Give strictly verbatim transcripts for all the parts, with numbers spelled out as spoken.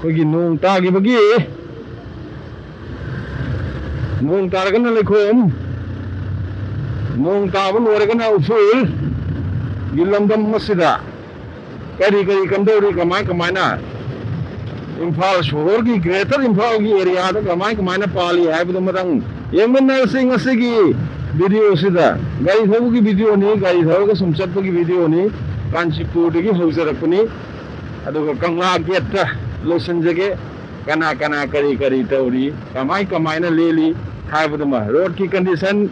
ꯑꯩꯈꯣꯏꯒꯤ ꯅꯣꯡ ꯇꯥꯈꯤꯕꯒꯤ, ꯅꯣꯡ ꯇꯥꯔꯒꯅ ꯂꯩꯈꯣꯝ, ꯅꯣꯡ ꯇꯥꯕ ꯂꯣꯏꯔꯒꯅ ꯎꯐꯨꯜꯒꯤ ꯂꯝꯗꯝ ꯑꯁꯤꯗ ꯀꯔꯤ ꯀꯔꯤ ꯀꯝꯗꯧꯔꯤ, ꯀꯃꯥꯏ ꯀꯃꯥꯏꯅ ꯏꯝꯐꯥꯜ ꯁꯣꯍꯣꯔꯒꯤ, ꯒ꯭ꯔꯦꯇꯔ ꯏꯝꯐꯥꯜꯒꯤ ꯑꯦꯔꯤꯌꯥꯗ ꯀꯃꯥꯏ ꯀꯃꯥꯏꯅ ꯄꯥꯜꯂꯤ ꯍꯥꯏꯕꯗꯨ ꯃꯊꯪ ꯌꯦꯡꯃꯤꯟꯅꯔꯁꯤ꯫ ꯉꯁꯤꯒꯤ ꯚꯤꯗꯤꯑꯣꯁꯤꯗ ꯒꯥꯔꯤ ꯊꯧꯕꯒꯤ ꯚꯤꯗꯤꯑꯣꯅꯤ, ꯒꯥꯔꯤ ꯊꯧꯔꯒ ꯁꯨꯝ ꯆꯠꯄꯒꯤ ꯚꯤꯗꯤꯑꯣꯅꯤ, ꯀꯥꯟꯆꯤꯄꯨꯔꯗꯒꯤ ꯍꯧꯖꯔꯛꯄꯅꯤ꯫ ꯑꯗꯨꯒ ꯀꯪꯂꯥ ꯒꯦꯠꯇ ꯂꯣꯏꯁꯤꯟꯖꯒꯦ꯫ ꯀꯅꯥ ꯀꯅꯥ ꯀꯔꯤ ꯀꯔꯤ ꯇꯧꯔꯤ, ꯀꯃꯥꯏ ꯀꯃꯥꯏꯅ ꯂꯦꯜꯂꯤ ꯍꯥꯏꯕꯗꯨꯃ, ꯔꯣꯗꯀꯤ ꯀꯟꯗꯤꯁꯟ,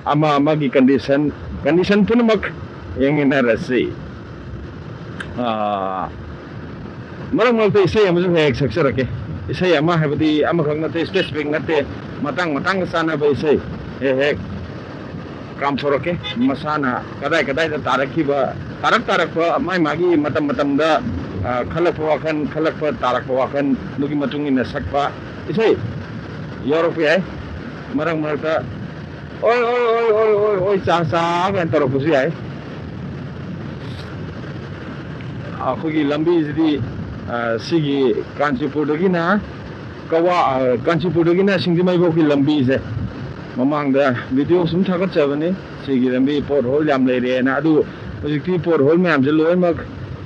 ꯑꯃ ꯑꯃꯒꯤ ꯀꯟꯗꯤꯁꯟ, ꯀꯟꯗꯤꯁꯟ ꯄꯨꯝꯅꯃꯛ ꯌꯦꯡꯃꯤꯟꯅꯔꯁꯤ꯫ ꯑꯥ, ꯃꯔꯛ ꯃꯔꯛꯇ ꯏꯁꯩ ꯑꯃꯁꯨ ꯍꯦꯛ ꯍꯦꯛ ꯁꯛꯆꯔꯛꯀꯦ꯫ ꯏꯁꯩ ꯑꯃ ꯍꯥꯏꯕꯗꯤ ꯑꯃꯈꯛ ꯅꯠꯇꯦ, ꯁ꯭ꯄꯦꯁꯤꯐꯤꯛ ꯅꯠꯇꯦ, ꯃꯇꯥꯡ ꯃꯇꯥꯡꯒ ꯆꯥꯟꯅꯕ ꯏꯁꯩ ꯍꯦꯛ ꯍꯦꯛ ꯀꯥꯝꯊꯣꯔꯛꯀꯦ꯫ ꯃꯁꯥꯅ ꯀꯗꯥꯏ ꯀꯗꯥꯏꯗ ꯇꯥꯔꯛꯈꯤꯕ, ꯇꯥꯔꯛ ꯇꯥꯔꯛꯄ ꯃꯥꯏ ꯃꯥꯒꯤ ꯃꯇꯝ ꯃꯇꯝꯗ, ꯑ, ꯈꯜꯂꯛꯄ ꯋꯥꯈꯜ, ꯈꯜꯂꯛꯄ ꯇꯥꯔꯛꯄ ꯋꯥꯈꯜ, ꯑꯗꯨꯒꯤ ꯃꯇꯨꯡ ꯏꯟꯅ ꯁꯛꯄ ꯏꯁꯩ ꯌꯥꯎꯔꯛꯄ ꯌꯥꯏ꯫ ꯃꯔꯛ ꯃꯔꯛꯇ "ꯑꯣꯏ ꯑꯣꯏ ꯑꯣꯏ ꯑꯣꯏ ꯑꯣꯏ ꯑꯣꯏ ꯆꯥ ꯆꯥ" ꯀꯥꯏꯅ ꯇꯧꯔꯛꯄꯁꯨ ꯌꯥꯏ꯫ ꯑꯩꯈꯣꯏꯒꯤ ꯂꯝꯕꯤꯁꯤꯗꯤ, ꯑ, ꯁꯤꯒꯤ ꯀꯥꯟꯆꯤꯄꯨꯔꯗꯒꯤꯅ ꯀꯋꯥ, ꯑ, ꯀꯥꯟꯆꯤꯄꯨꯔꯗꯒꯤꯅ ꯁꯤꯡꯖꯃꯩꯐꯥꯎꯒꯤ ꯂꯝꯕꯤꯁꯦ ꯃꯃꯥꯡꯗ ꯚꯤꯗꯤꯑꯣ ꯁꯨꯝ ꯊꯥꯒꯠꯆꯕꯅꯤ꯫ ꯁꯤꯒꯤ ꯂꯝꯕꯤ ꯄꯣꯠ ꯍꯣꯜ ꯌꯥꯝ ꯂꯩꯔꯦꯅ꯫ ꯑꯗꯨ ꯍꯧꯖꯤꯛꯇꯤ ꯄꯣꯠ ꯍꯣꯜ ꯃꯌꯥꯝꯁꯦ ꯂꯣꯏꯅꯃꯛ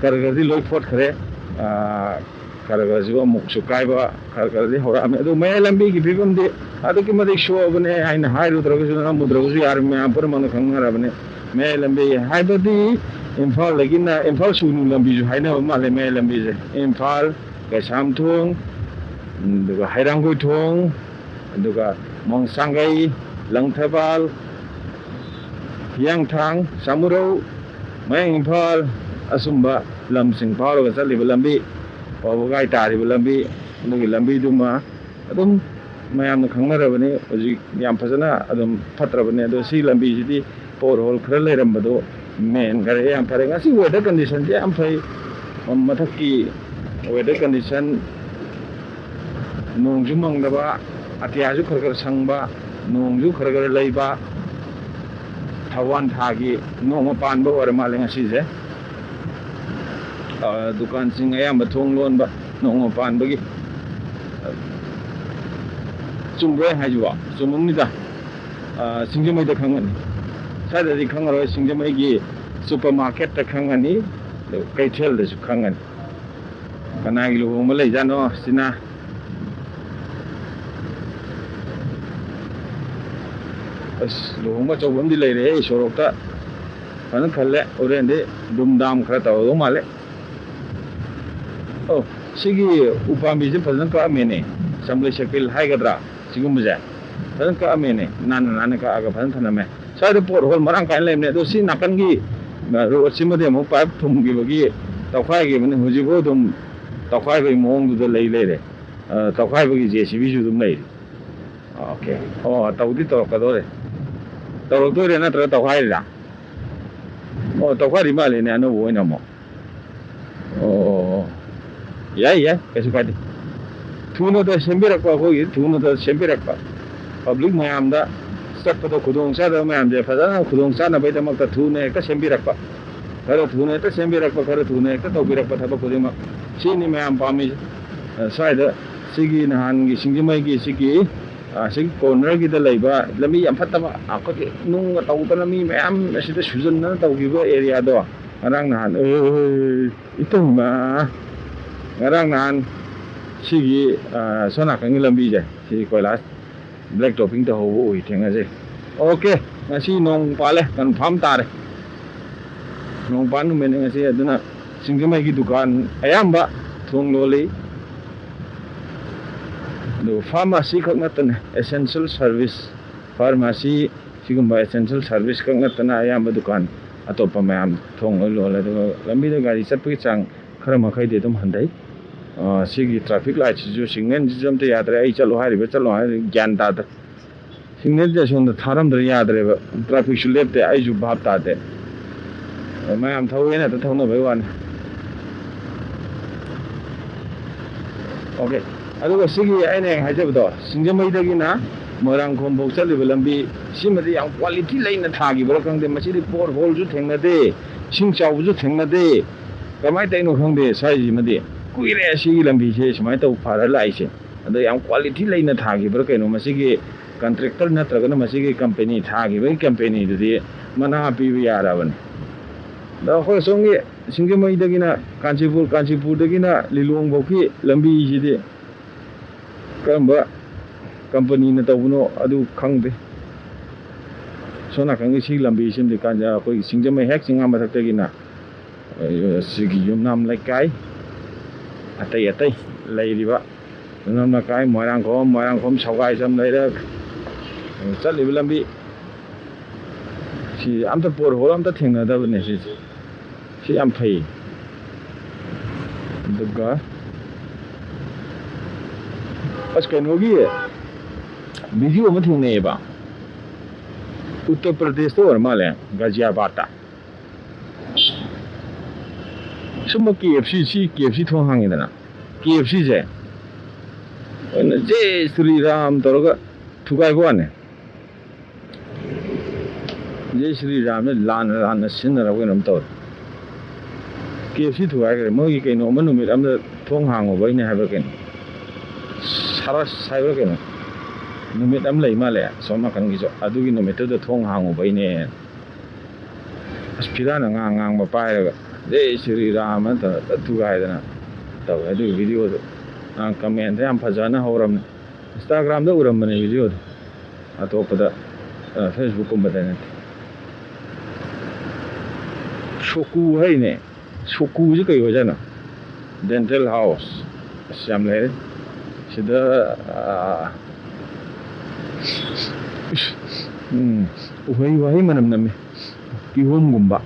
ꯈꯔ ꯈꯔꯗꯤ ꯂꯣꯏ ꯐꯣꯠꯈ꯭ꯔꯦ꯫ ꯑ, ꯈꯔ ꯈꯔꯁꯨ ꯑꯃꯨꯛꯁꯨ ꯀꯥꯏꯕ ꯈꯔ ꯈꯔꯗꯤ ꯍꯧꯔꯛꯑꯝꯃꯦ꯫ ꯑꯗꯨ ꯃꯌꯥꯏ ꯂꯝꯕꯤꯒꯤ ꯐꯤꯕꯝꯗꯤ ꯑꯗꯨꯛꯀꯤ ꯃꯇꯤꯛ ꯁꯣꯛꯑꯕꯅꯦ ꯍꯥꯏꯅ ꯍꯥꯏꯔꯨꯗ꯭ꯔꯒꯁꯨ, ꯅꯝꯃꯨꯗ꯭ꯔꯒꯁꯨ ꯌꯥꯔꯦ, ꯃꯌꯥꯝ ꯄꯨꯝꯅꯃꯛꯅ ꯈꯪꯅꯔꯕꯅꯦ꯫ ꯃꯌꯥꯏ ꯂꯝꯕꯤ ꯍꯥꯏꯕꯗꯤ ꯏꯝꯐꯥꯜꯗꯒꯤꯅ, ꯏꯝꯐꯥꯜ ꯁꯨꯒꯅꯨ ꯂꯝꯕꯤꯁꯨ ꯍꯥꯏꯅꯕ ꯃꯥꯜꯂꯦ ꯃꯌꯥꯏ ꯂꯝꯕꯤꯁꯦ꯫ ꯏꯝꯐꯥꯜ, ꯀꯩꯁꯥꯝꯊꯣꯡ, ꯑꯗꯨꯒ ꯍꯩꯔꯥꯡꯒꯣꯏꯊꯣꯡ, ꯑꯗꯨꯒ ꯃꯣꯡꯁꯥꯡꯒꯩ, ꯂꯪꯊꯕꯥꯜ, ꯍꯤꯌꯥꯡꯊꯥꯡ, ꯁꯥꯃꯨꯔꯧ, ꯃꯌꯥꯡ ꯏꯝꯐꯥꯜ, ꯑꯁꯨꯝꯕ ꯂꯝꯁꯤꯡ ꯐꯥꯎꯔꯒ ꯆꯠꯂꯤꯕ ꯂꯝꯕꯤ, ꯋꯥꯕꯒꯥꯏ ꯇꯥꯔꯤꯕ ꯂꯝꯕꯤ, ꯑꯗꯨꯒꯤ ꯂꯝꯕꯤꯗꯨꯃ ꯑꯗꯨꯝ ꯃꯌꯥꯝꯅ ꯈꯪꯅꯔꯕꯅꯤ꯫ ꯍꯧꯖꯤꯛ ꯌꯥꯝ ꯐꯖꯅ ꯑꯗꯨꯝ ꯐꯠꯇ꯭ꯔꯕꯅꯤ꯫ ꯑꯗꯣ ꯁꯤ ꯂꯝꯕꯤꯁꯤꯗꯤ ꯄꯣꯠ ꯍꯣꯜ ꯈꯔ ꯂꯩꯔꯝꯕꯗꯣ ꯃꯦꯟꯈꯔꯦ, ꯌꯥꯝ ꯐꯔꯦ꯫ ꯉꯁꯤ ꯋꯦꯗꯔ ꯀꯟꯗꯤꯁꯟꯁꯦ ꯌꯥꯝ ꯐꯩ꯫ ꯃꯊꯛꯀꯤ ꯋꯦꯗꯔ ꯀꯟꯗꯤꯁꯟ, ꯅꯣꯡꯁꯨ ꯃꯪꯗꯕ, ꯑꯇꯤꯌꯥꯁꯨ ꯈꯔ ꯈꯔ ꯁꯪꯕ, ꯅꯣꯡꯁꯨ ꯈꯔ ꯈꯔ ꯂꯩꯕ, ꯊꯧꯋꯥꯟ ꯊꯥꯒꯤ ꯅꯣꯡꯃ ꯄꯥꯟꯕ ꯑꯣꯏꯔ ꯃꯥꯜꯂꯦ ꯉꯁꯤꯁꯦ꯫ ꯑ, ꯗꯨꯀꯥꯟꯁꯤꯡ ꯑꯌꯥꯝꯕ ꯊꯣꯡ ꯂꯣꯟꯕ꯫ ꯅꯣꯡꯃ ꯄꯥꯟꯕꯒꯤ꯫ ꯆꯨꯝꯕ꯭ꯔꯣ ꯑꯩ ꯍꯥꯏꯁꯤꯕꯣ? ꯆꯨꯝꯃꯝꯅꯤꯗ꯫ ꯑ, ꯁꯤꯡꯖꯃꯩꯗ ꯈꯪꯒꯅꯤ꯫ ꯁ꯭ꯋꯥꯏꯗꯗꯤ ꯈꯪꯉꯔꯣꯏ꯫ ꯁꯤꯡꯖꯃꯩꯒꯤ ꯁꯨꯄꯔ ꯃꯥꯔꯀꯦꯠꯇ ꯈꯪꯒꯅꯤ, ꯑꯗꯨ ꯀꯩꯊꯦꯜꯗꯁꯨ ꯈꯪꯒꯅꯤ꯫ ꯀꯅꯥꯒꯤ ꯂꯨꯍꯣꯡꯕ ꯂꯩꯖꯥꯠꯅꯣ ꯁꯤꯅ? ꯑꯁ, ꯂꯨꯍꯣꯡꯕ ꯑꯆꯧꯕ ꯑꯃꯗꯤ ꯂꯩꯔꯦꯍꯦ ꯁꯣꯔꯣꯛꯇ꯫ ꯐꯖꯅ ꯈꯜꯂꯦ꯫ ꯍꯣꯔꯦꯟꯗꯤ ꯗꯨꯝ ꯗꯥꯝ ꯈꯔ ꯇꯧꯔꯗꯧ ꯃꯥꯜꯂꯦ꯫ ꯑꯣ, ꯁꯤꯒꯤ ꯎꯄꯥꯝꯕꯤꯁꯦ ꯐꯖꯅ ꯀꯛꯑꯝꯃꯦꯅꯦ꯫ ꯆꯝꯂꯩ ꯁꯦꯀꯤꯜ ꯍꯥꯏꯒꯗ꯭ꯔꯥ? ꯁꯤꯒꯨꯝꯕꯁꯦ ꯐꯖꯅ ꯀꯛꯑꯝꯃꯦꯅꯦ꯫ ꯅꯥꯟꯅ ꯅꯥꯟꯅ ꯀꯛꯑꯒ ꯐꯖꯅ ꯊꯝꯂꯝꯃꯦ꯫ ꯁ꯭ꯋꯥꯏꯗ ꯄꯣꯠ ꯍꯣꯜ ꯃꯔꯥꯡ ꯀꯥꯏꯅ ꯂꯩꯕꯅꯦ꯫ ꯑꯗꯣ ꯁꯤ ꯅꯥꯀꯟꯒꯤ, ꯑ, ꯔꯣꯗꯁꯤꯃꯗꯤ ꯑꯃꯨꯛ ꯄꯥꯏꯞ ꯊꯨꯝꯈꯤꯕꯒꯤ ꯇꯧꯈꯥꯏꯈꯤꯕꯅꯤ꯫ ꯍꯧꯖꯤꯛꯐꯥꯎ ꯑꯗꯨꯝ ꯇꯧꯈꯥꯏꯕꯒꯤ ꯃꯑꯣꯡꯗꯨꯗ ꯂꯩ ꯂꯩꯔꯦ꯫ ꯑ, ꯇꯧꯈꯥꯏꯕꯒꯤ ꯖꯦ ꯁꯤ ꯕꯤꯁꯨ ꯑꯗꯨꯝ ꯂꯩꯔꯤ꯫ ꯑꯣꯀꯦ꯫ ꯑꯣ, ꯇꯧꯗꯤ ꯇꯧꯔꯛꯀꯗꯧꯔꯦ꯫ ꯇꯧꯔꯛꯇꯣꯏꯔꯦ ꯅꯠꯇ꯭ꯔꯒ ꯇꯧꯈꯥꯏꯔꯤꯔꯥ? ꯑꯣ, ꯇꯧꯈꯥꯏꯔꯤ ꯃꯥꯜꯂꯦꯅꯦ ꯑꯅꯧꯕ ꯑꯣꯏꯅ ꯑꯃꯨꯛ꯫ ꯑꯣ, ꯌꯥꯏ, ꯌꯥꯏ, ꯀꯩꯁꯨ ꯀꯥꯏꯗꯦ꯫ ꯊꯨꯅꯗ ꯁꯦꯝꯕꯤꯔꯛꯄ, ꯑꯩꯈꯣꯏꯒꯤ ꯊꯨꯅꯗ ꯁꯦꯝꯕꯤꯔꯛꯄ꯫ ꯄꯕ꯭ꯂꯤꯛ ꯃꯌꯥꯝꯗ ꯆꯠꯄꯗ ꯈꯨꯗꯣꯡ ꯆꯥꯗꯕ ꯃꯌꯥꯝꯁꯦ ꯐꯖꯅ ꯈꯨꯗꯣꯡ ꯆꯥꯅꯕꯒꯤꯗꯃꯛꯇ ꯊꯨꯅ ꯍꯦꯛꯇ ꯁꯦꯝꯕꯤꯔꯛꯄ꯫ ꯈꯔ ꯊꯨꯅ ꯍꯦꯛꯇ ꯁꯦꯝꯕꯤꯔꯛꯄ, ꯈꯔ ꯊꯨꯅ ꯍꯦꯛꯇ ꯇꯧꯕꯤꯔꯛꯄ ꯊꯕꯛ ꯈꯨꯗꯤꯡꯃꯛ꯫ ꯁꯤꯅꯤ ꯃꯌꯥꯝ ꯄꯥꯝꯃꯤꯁꯦ꯫ ꯑ, ꯁ꯭ꯋꯥꯏꯗ ꯁꯤꯒꯤ ꯅꯍꯥꯟꯒꯤ ꯁꯤꯡꯖꯃꯩꯒꯤ ꯁꯤꯒꯤ, ꯑ, ꯁꯤꯒꯤ ꯀꯣꯔꯅꯔꯒꯤꯗ ꯂꯩꯕ ꯂꯝꯕꯤ ꯌꯥꯝ ꯐꯠꯇꯕ, ꯑꯩꯈꯣꯏꯒꯤ ꯅꯨꯡꯒ ꯇꯧꯗꯅ ꯃꯤ ꯃꯌꯥꯝ ꯑꯁꯤꯗ ꯁꯨꯖꯟꯗꯅ ꯇꯧꯈꯤꯕ ꯑꯦꯔꯤꯌꯥꯗꯣ ꯉꯔꯥꯡ ꯅꯍꯥꯟ, ꯑꯦ, ꯏꯇꯩꯃ, ꯉꯔꯥꯡ ꯅꯍꯥꯟ ꯁꯤꯒꯤ, ꯑ, ꯁꯣꯝ ꯅꯥꯀꯟꯒꯤ ꯂꯝꯕꯤꯁꯦ ꯁꯤ ꯀꯣꯏꯂꯥꯁ ꯕ꯭ꯂꯦꯛ ꯇꯣꯞꯄꯤꯡ ꯇꯧꯍꯧꯕ ꯎꯏ, ꯊꯦꯡꯅꯖꯩ꯫ ꯑꯣꯀꯦ, ꯉꯁꯤ ꯅꯣꯡ ꯄꯥꯜꯂꯦ, ꯀꯟꯐꯥꯔꯝ ꯇꯥꯔꯦ꯫ ꯅꯣꯡ ꯄꯥꯟ ꯅꯨꯃꯤꯠꯅꯤ ꯉꯁꯤ, ꯑꯗꯨꯅ ꯁꯤꯡꯖꯃꯩꯒꯤ ꯗꯨꯀꯥꯟ ꯑꯌꯥꯝꯕ ꯊꯣꯡ ꯂꯣꯜꯂꯤ꯫ ꯑꯗꯨꯒ ꯐꯥꯔꯃꯥꯁꯤ ꯈꯛ ꯅꯠꯇꯅ essential service, ꯐꯥꯔꯃꯥꯁꯤ, ꯁꯤꯒꯨꯝꯕ essential service ꯈꯛ ꯅꯠꯇꯅ ꯑꯌꯥꯝꯕ ꯗꯨꯀꯥꯟ ꯑꯇꯣꯞꯄ ꯃꯌꯥꯝ ꯊꯣꯡ ꯂꯣꯏ ꯂꯣꯜꯂꯦ꯫ ꯑꯗꯨꯒ ꯂꯝꯕꯤꯗ ꯒꯥꯔꯤ ꯆꯠꯄꯒꯤ ꯆꯥꯡ ꯈꯔ ꯃꯈꯩꯗꯤ ꯑꯗꯨꯝ ꯍꯟꯊꯩ꯫ ꯑ, ꯁꯤꯒꯤ ꯇ꯭ꯔꯥꯐꯤꯛ ꯂꯥꯏꯠꯁꯤꯁꯨ, ꯁꯤꯒꯅꯦꯜꯁꯤꯁꯨ ꯑꯝꯇ ꯌꯥꯗ꯭ꯔꯦ꯫ ꯑꯩ ꯆꯠꯂꯣ ꯍꯥꯏꯔꯤꯕ, ꯆꯠꯂꯣ ꯍꯥꯏꯔꯤꯕ ꯒ꯭ꯌꯥꯟ ꯇꯥꯗ꯭ꯔꯦ꯫ ꯁꯤꯒꯅꯦꯜꯁꯦ ꯑꯁꯣꯝꯗ ꯊꯥꯔꯝꯗ꯭ꯔ ꯌꯥꯗ꯭ꯔꯦꯕ꯫ ꯇ꯭ꯔꯥꯐꯤꯛꯁꯨ ꯂꯦꯞꯇꯦ, ꯑꯩꯁꯨ ꯚꯥꯞ ꯇꯥꯗꯦ꯫ ꯃꯌꯥꯝ ꯊꯧꯋꯦꯅ ꯍꯦꯛꯇ ꯊꯧꯅꯕꯩ ꯋꯥꯅꯤ꯫ ꯑꯣꯀꯦ꯫ ꯑꯗꯨꯒ ꯁꯤꯒꯤ ꯑꯩꯅ ꯍꯦꯛ ꯍꯥꯏꯖꯕꯗꯣ, ꯁꯤꯡꯖꯃꯩꯗꯒꯤꯅ ꯃꯣꯏꯔꯥꯡꯈꯣꯝ ꯐꯥꯎ ꯆꯠꯂꯤꯕ ꯂꯝꯕꯤ, ꯁꯤꯃꯗꯤ ꯌꯥꯝ ꯀ꯭ꯋꯥꯂꯤꯇꯤ ꯂꯩꯅ ꯊꯥꯈꯤꯕ꯭ꯔꯥ ꯈꯪꯗꯦ꯫ ꯃꯁꯤꯗꯤ ꯄꯣꯠ ꯍꯣꯜꯁꯨ ꯊꯦꯡꯅꯗꯦ, ꯏꯁꯤꯡ ꯆꯥꯎꯕꯁꯨ ꯊꯦꯡꯅꯗꯦ꯫ ꯀꯃꯥꯏꯅ ꯇꯧꯔꯤꯅꯣ ꯈꯪꯗꯦ ꯁ꯭ꯋꯥꯏꯁꯤꯃꯗꯤ꯫ ꯀꯨꯏꯔꯦ ꯁꯤꯒꯤ ꯂꯝꯕꯤꯁꯦ ꯁꯨꯃꯥꯏꯅ ꯇꯧ ꯐꯔ ꯂꯥꯛꯏꯁꯦ꯫ ꯑꯗꯣ ꯌꯥꯝ quality ꯂꯩꯅ ꯊꯥꯈꯤꯕ꯭ꯔꯥ ꯀꯩꯅꯣ, ꯃꯁꯤꯒꯤ contractor ꯅꯠꯇ꯭ꯔꯒꯅ ꯃꯁꯤꯒꯤ company, ꯊꯥꯈꯤꯕꯒꯤ companyꯗꯨꯗꯤ ꯃꯅꯥ ꯄꯤꯕ ꯌꯥꯔꯕꯅꯤ꯫ ꯑꯗꯣ ꯑꯩꯈꯣꯏ ꯁꯣꯝꯒꯤ ꯁꯤꯡꯖꯃꯩꯗꯒꯤꯅ ꯀꯥꯟꯆꯤꯄꯨꯔ, ꯀꯥꯟꯆꯤꯄꯨꯔꯗꯒꯤꯅ ꯂꯤꯂꯣꯡꯐꯧꯒꯤ ꯂꯝꯕꯤꯁꯤꯗꯤ ꯀꯔꯝꯕ companyꯅ ꯇꯧꯕꯅꯣ ꯑꯗꯨ ꯈꯪꯗꯦ꯫ ꯁꯣꯝ ꯅꯥꯀꯟꯒꯤ ꯁꯤ ꯂꯝꯕꯤꯁꯤꯃꯗꯤ ꯀꯥꯟ-, ꯑꯩꯈꯣꯏꯒꯤ ꯁꯤꯡꯖꯃꯩ ꯍꯦꯛ ꯆꯤꯡꯉꯥ ꯃꯊꯛꯇꯒꯤꯅ, ꯑ, ꯁꯤꯒꯤ ꯌꯨꯝꯅꯥꯝ ꯂꯩꯀꯥꯏ, ꯑꯇꯩ ꯑꯇꯩ ꯂꯩꯔꯤꯕ ꯌꯨꯝꯅꯥꯝ ꯂꯩꯀꯥꯏ, ꯃꯣꯏꯔꯥꯡꯈꯣꯝ, ꯃꯣꯏꯔꯥꯡꯈꯣꯝ ꯁꯧꯒꯥꯏꯖꯝ ꯂꯩꯔꯛ, ꯆꯠꯂꯤꯕ ꯂꯝꯕꯤ ꯁꯤ ꯑꯝꯇ pothole ꯑꯝꯇ ꯊꯦꯡꯅꯗꯕꯅꯦ ꯁꯤꯁꯦ꯫ ꯁꯤ ꯌꯥꯝ ꯐꯩ꯫ ꯑꯗꯨꯒ ꯑꯁ, ꯀꯩꯅꯣꯒꯤ video ꯑꯃ ꯊꯦꯡꯅꯩꯌꯦꯕ, ꯎꯠꯇꯔ ꯄ꯭ꯔꯗꯦꯁꯇ ꯑꯣꯏꯔ ꯃꯥꯜꯂꯦ, ꯒꯥꯖꯤꯌꯥꯕꯥꯗꯇ꯫ ꯁꯨꯝꯕ KFC, ꯁꯤ KFC ꯊꯣꯡ ꯍꯥꯡꯉꯤꯗꯅ, KFCꯁꯦ ꯑꯩꯈꯣꯏꯅ "ꯖꯦ ꯁ꯭ꯔꯤ ꯔꯥꯝ" ꯇꯧꯔꯒ ꯊꯨꯒꯥꯏꯕ ꯋꯥꯅꯦ꯫ "ꯖꯦ ꯁ꯭ꯔꯤ ꯔꯥꯝꯅ" ꯂꯥꯟꯅ ꯂꯥꯟꯅ ꯁꯤꯖꯤꯟꯅꯔꯕ ꯀꯩꯅꯣꯝ ꯇꯧꯔꯦ꯫ KFC ꯊꯨꯒꯥꯏꯈ꯭ꯔꯦ꯫ ꯃꯣꯏꯒꯤ ꯀꯩꯅꯣ ꯑꯃ ꯅꯨꯃꯤꯠ ꯑꯃꯗ ꯊꯣꯡ ꯍꯥꯡꯉꯨꯕꯩꯅꯦ ꯍꯥꯏꯕ꯭ꯔꯥ ꯀꯩꯅꯣ, ꯁꯔꯁ ꯍꯥꯏꯕ꯭ꯔꯥ ꯀꯩꯅꯣ, ꯅꯨꯃꯤꯠ ꯑꯃ ꯂꯩ ꯃꯥꯜꯂꯦ ꯁꯣꯝ ꯅꯥꯀꯟꯒꯤꯁꯨ, ꯑꯗꯨꯒꯤ ꯅꯨꯃꯤꯠꯇꯨꯗ ꯊꯣꯡ ꯍꯥꯡꯉꯨꯕꯩꯅꯦ꯫ ꯑꯁ, ꯐꯤꯔꯥꯟ ꯑꯉꯥꯡ ꯉꯥꯡꯕ ꯄꯥꯏꯔꯒ "ꯖꯦ ꯁ꯭ꯔꯤ ꯔꯥꯝ" ꯑꯅ ꯇꯧꯔꯒ ꯊꯨꯒꯥꯏꯗꯅ ꯇꯧꯋꯦ꯫ ꯑꯗꯨꯒꯤ videoꯗꯣ, ꯑ, commentꯗ ꯌꯥꯝ ꯐꯖꯅ ꯍꯧꯔꯝꯃꯦ꯫ Instagramꯗ ꯎꯔꯝꯕꯅꯦ videoꯗꯣ, ꯑꯇꯣꯞꯄꯗ, ꯑ, Facebookꯀꯨꯝꯕꯗ ꯅꯠꯇꯦ꯫ ꯁꯣꯀꯨ ꯍꯥꯏꯅꯦ꯫ ꯁꯣꯀꯨꯁꯦ ꯀꯩ ꯑꯣꯏꯖꯥꯠꯅꯣ? Dental house꯫ ꯑꯁ, ꯌꯥꯝ ꯂꯩꯔꯦ ꯁꯤꯗ꯫ ꯑ, ꯎꯝ, ꯎꯍꯩ ꯋꯥꯍꯩ ꯃꯅꯝ ꯅꯝꯃꯤ꯫ ꯀꯤꯍꯣꯝꯒꯨꯝꯕ꯫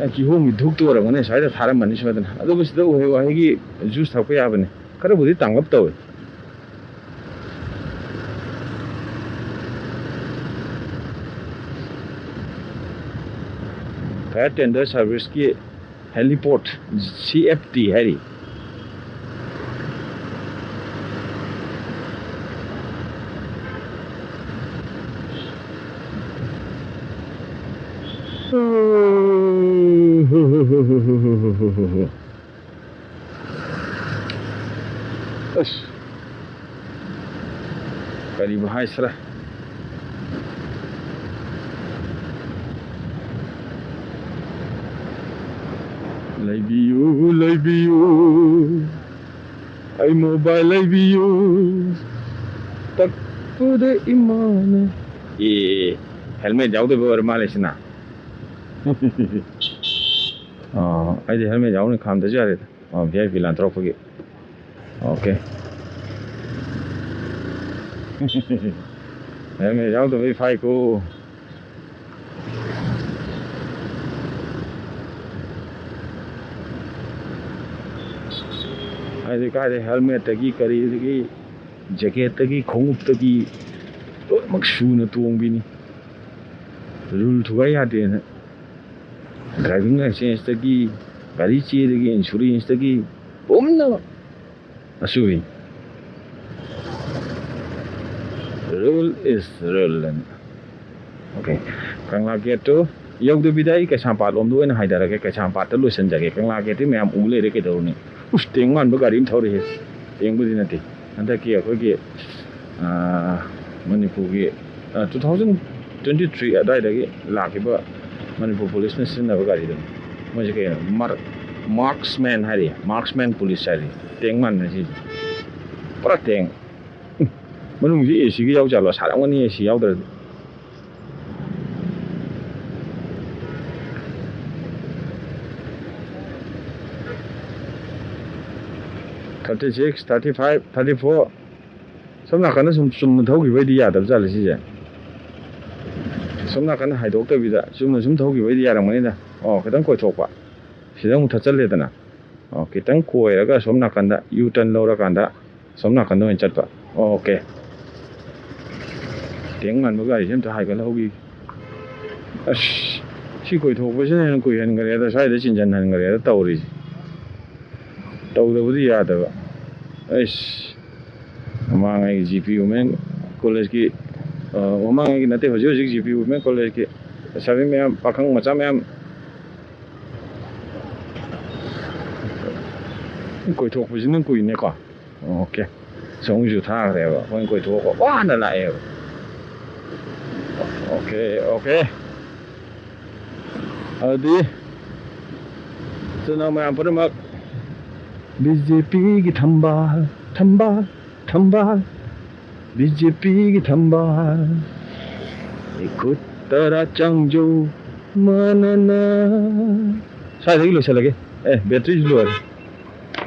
ꯑꯦ, ꯀꯤꯍꯣꯝꯒꯤ ꯙꯨꯞꯇꯣ ꯑꯣꯏꯔꯝꯒꯅꯤ, ꯁ꯭ꯋꯥꯏꯗ ꯊꯥꯔꯝꯃꯅꯤ ꯁꯣꯏꯗꯅ꯫ ꯑꯗꯨꯒ ꯁꯤꯗ ꯎꯍꯩ ꯋꯥꯍꯩꯒꯤ juice ꯊꯛꯄ ꯌꯥꯕꯅꯤ꯫ ꯈꯔꯕꯨꯗꯤ ꯇꯥꯡꯂꯞ ꯇꯧꯏ꯫ Fire Tender Serviceꯀꯤ heliport, CFT ꯍꯥꯏꯔꯤ꯫ ꯑꯁ, ꯀꯔꯤꯕꯨ ꯍꯥꯏꯁꯤꯔꯥ? ꯂꯩꯕꯤꯌꯨ, ꯂꯩꯕꯤꯌꯨ, ꯑꯩ mobile ꯂꯩꯕꯤꯌꯨ, ꯇꯛꯄꯗ ꯏꯃꯥꯅ꯫ ꯑꯦ, helmet ꯌꯥꯎꯗꯕ ꯑꯣꯏꯔ ꯃꯥꯜꯂꯦ ꯁꯤꯅ꯫ ꯑꯣ, ꯑꯩꯗꯤ helmet ꯌꯥꯎꯅ ꯈꯥꯝꯗꯁꯨ ꯌꯥꯔꯦꯗ꯫ ꯑꯣ, V I P ꯂꯥꯟꯊꯣꯔꯛꯄꯒꯤ꯫ Okay꯫ Helmet ꯌꯥꯎꯗꯕꯩ ꯐꯥꯏꯀꯣ꯫ ꯍꯥꯏꯗꯤ ꯀꯥꯏꯗꯩ helmetꯇꯒꯤ ꯀꯔꯤꯗꯒꯤ jacketꯇꯒꯤ ꯈꯣꯡꯎꯞꯇꯒꯤ ꯂꯣꯏꯅꯃꯛ ꯁꯨꯅ ꯇꯣꯡꯕꯤꯅꯤ꯫ Rule ꯊꯨꯒꯥꯏ ꯌꯥꯗꯦꯅ꯫ Driving licenceꯇꯒꯤ, ꯒꯥꯔꯤ ꯆꯦꯗꯒꯤ, insuranceꯇꯒꯤ ꯄꯨꯝꯅꯃꯛ ꯑꯁꯨꯕꯤ꯫ Rule is rule ꯑꯅ꯫ Okay꯫ ꯀꯪꯂꯥ gateꯇꯨ ꯌꯧꯗꯕꯤꯗ ꯑꯩ ꯀꯩꯁꯥꯝꯄꯥꯠ ꯂꯣꯝꯗ ꯑꯣꯏꯅ ꯍꯥꯏꯊꯔꯒꯦ, ꯀꯩꯁꯥꯝꯄꯥꯠꯇ ꯂꯣꯏꯁꯤꯟꯖꯒꯦ꯫ ꯀꯪꯂꯥ gateꯇꯤ ꯃꯌꯥꯝ ꯎ ꯂꯩꯔꯦ ꯀꯩꯗꯧꯔꯨꯅꯤ? ꯎꯁ, ꯇꯦꯡ ꯃꯥꯟꯕ ꯒꯥꯔꯤ ꯑꯃ ꯊꯧꯔꯛꯑꯦ꯫ ꯇꯦꯡꯕꯨꯗꯤ ꯅꯠꯇꯦ꯫ ꯍꯟꯗꯛꯀꯤ ꯑꯩꯈꯣꯏꯒꯤ, ꯑꯥ, ꯃꯅꯤꯄꯨꯔꯒꯤ, ꯑꯥ, two thousand twenty three ꯑꯗꯨꯋꯥꯏꯗꯒꯤ ꯂꯥꯛꯈꯤꯕ ꯃꯅꯤꯄꯨꯔ policeꯅ ꯁꯤꯖꯤꯟꯅꯕ ꯒꯥꯔꯤꯗꯨꯅꯤ꯫ ꯃꯣꯏꯁꯦ ꯀꯩꯅꯣ, mar-, marksman ꯍꯥꯏꯔꯤ, marksman police ꯍꯥꯏꯔꯤ꯫ ꯇꯦꯡ ꯃꯥꯟꯕꯅꯤ ꯁꯤꯁꯦ꯫ ꯄꯨꯔꯥ ꯇꯦꯡ꯫ ꯎꯝ, ꯃꯅꯨꯡꯁꯤ A Cꯒ ꯌꯥꯎ ꯖꯥꯠꯂꯣ? ꯁꯥꯔꯝꯒꯅꯤ A C ꯌꯥꯎꯗ꯭ꯔꯗꯤ꯫ Thirty six, thirty five, thirty four꯫ ꯁꯣꯝ ꯅꯥꯀꯟꯗ ꯁꯨꯝ ꯆꯨꯝꯅ ꯊꯧꯈꯤꯕꯩꯗꯤ ꯌꯥꯗꯕ ꯖꯥꯠꯂꯦ ꯁꯤꯁꯦ꯫ ꯁꯣꯝ ꯅꯥꯀꯟꯗ ꯍꯥꯏꯗꯣꯛꯇꯕꯤꯗ ꯆꯨꯝꯅ ꯁꯨꯝ ꯊꯧꯈꯤꯕꯩꯗꯤ ꯌꯥꯔꯝꯒꯅꯤꯗ꯫ ꯑꯣ, ꯈꯤꯇꯪ ꯀꯣꯏꯊꯣꯛꯄ꯫ ꯁꯤꯗ ꯑꯃꯨꯛ ꯊꯠꯆꯜꯂꯦꯗꯅ꯫ ꯑꯣ, ꯈꯤꯇꯪ ꯀꯣꯏꯔꯒ ꯁꯣꯝ ꯅꯥꯀꯟꯗ U turn ꯂꯧꯔꯀꯥꯟꯗ ꯁꯣꯝ ꯅꯥꯀꯟꯗ ꯑꯣꯏꯅ ꯆꯠꯄ꯫ Okay꯫ ꯇꯦꯡ ꯃꯥꯟꯕ ꯒꯥꯔꯤꯁꯦ ꯑꯝꯇ ꯍꯥꯏꯒꯠꯍꯧꯈꯤꯒꯦ꯫ ꯑꯁ, ꯁꯤ ꯀꯣꯏꯊꯣꯛꯄꯁꯤꯅ ꯍꯦꯟꯅ ꯀꯨꯏꯍꯟꯈ꯭ꯔꯦꯗ, ꯁ꯭ꯋꯥꯏꯗ ꯆꯤꯟꯖꯟꯍꯟꯈ꯭ꯔꯦꯗ ꯇꯧꯔꯤꯁꯦ꯫ ꯇꯧꯗꯕꯗꯤ ꯌꯥꯗꯕ꯫ ꯑꯩꯁ, ꯃꯃꯥꯡꯉꯩꯒꯤ G P Women Collegeꯀꯤ, ꯑ, ꯃꯃꯥꯡꯉꯩꯒꯤ ꯅꯠꯇꯦ, ꯍꯧꯖꯤꯛ ꯍꯧꯖꯤꯛ G P Women Collegeꯀꯤ ꯂꯩꯁꯥꯕꯤ ꯃꯌꯥꯝ, ꯄꯥꯈꯪ ꯃꯆꯥ ꯃꯌꯥꯝ ꯀꯣꯏꯊꯣꯛꯄꯁꯤꯅ ꯀꯨꯏꯅꯦꯀꯣ꯫ ꯑꯣꯀꯦ, ꯁꯣꯝꯒꯤꯁꯨ ꯊꯥꯈ꯭ꯔꯦꯕ, ꯑꯩꯈꯣꯏꯅ ꯀꯣꯏꯊꯣꯛꯄ ꯋꯥꯅ ꯂꯥꯛꯑꯦꯕ꯫ Okay, okay. ꯑꯗꯨꯗꯤ ꯏꯆꯤꯟ ꯏꯅꯥꯎ ꯃꯌꯥꯝ ꯄꯨꯝꯅꯃꯛ, ꯕꯤ ꯖꯦ ꯄꯤꯒꯤ ꯊꯝꯕꯥꯜ, ꯊꯝꯕꯥꯜ, ꯊꯝꯕꯥꯜ, ꯕꯤ ꯖꯦ ꯄꯤꯒꯤ ꯊꯝꯕꯥꯜ, ꯏꯈꯨꯠ ꯇꯔꯥ ꯆꯪꯖꯧ, ꯃꯅꯅ꯫ ꯁ꯭ꯋꯥꯏꯗꯒꯤ ꯂꯣꯏꯁꯤꯜꯂꯒꯦ꯫ ꯑꯦ, ꯕꯦꯇ꯭ꯔꯤꯁꯨ ꯂꯣꯏꯔꯦ꯫